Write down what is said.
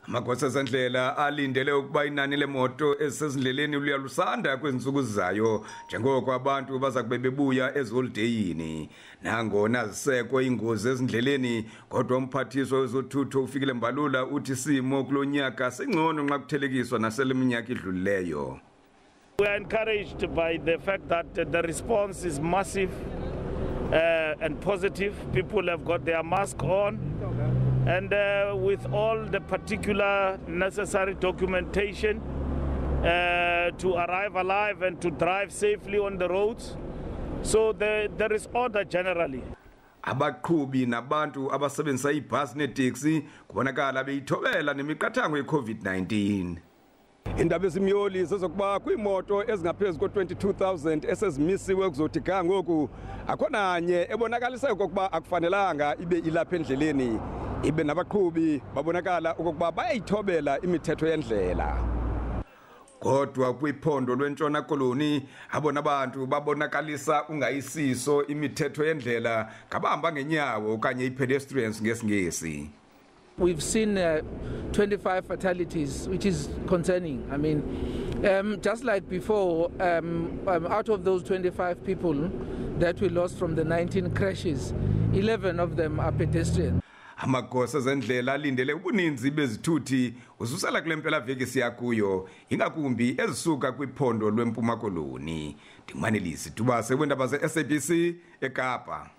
Amagosa ezendlela alindele ukuba inani lemoto ezisezindleleni luya lusanda kwezi ntsuku zizayo, njengoko abantu baza kube bebuya eziholideyini. Nangona zisekho iingozi ezindleleni, kodwa umphathiswa wezothutho uFikile Mbalula uthi isimo kulo nyaka singcono nxa kuthelekiswa nasele minyaka idlulileyo. We are encouraged by the fact that the response is massive and positive. People have got their mask on, and with all the particular necessary documentation to arrive alive and to drive safely on the roads. So there is order generally. Abaqhubi nabantu abasebenzisa iibhasi neeteksi kubonakala beyithobela nemiqathango ye-COVID-19. Iindaba ezimyoli zezokuba kwiimoto ezingaphezu ko-22,000 esezimisiwe kuzothi ga ngoku, akho nanye ebonakalise okokuba akufanelanga ibe ilapha endleleni, ibe nabaqhubi babonakala okokuba bayayithobela imithetho yendlela. Kodwa kwiphondo lweNtshona Koloni, abona bantu babonakalisa ungayisiso imithetho yendlela ngabahamba ngenyawo okanye i-pedestrians ngesiNgesi. We've seen 25 fatalities, which is concerning. I mean, just like before, out of those 25 people that we lost from the 19 crashes, 11 of them are pedestrians. Amagosa ezendlela alindele ubuninzi bezithuthi ususela kule mpelaveki siya kuyo, ingakumbi ezisuka kwiphondo lweMpuma Koloni. NdinguManelisi Dubase kwiindaba ze-SABC eKapa.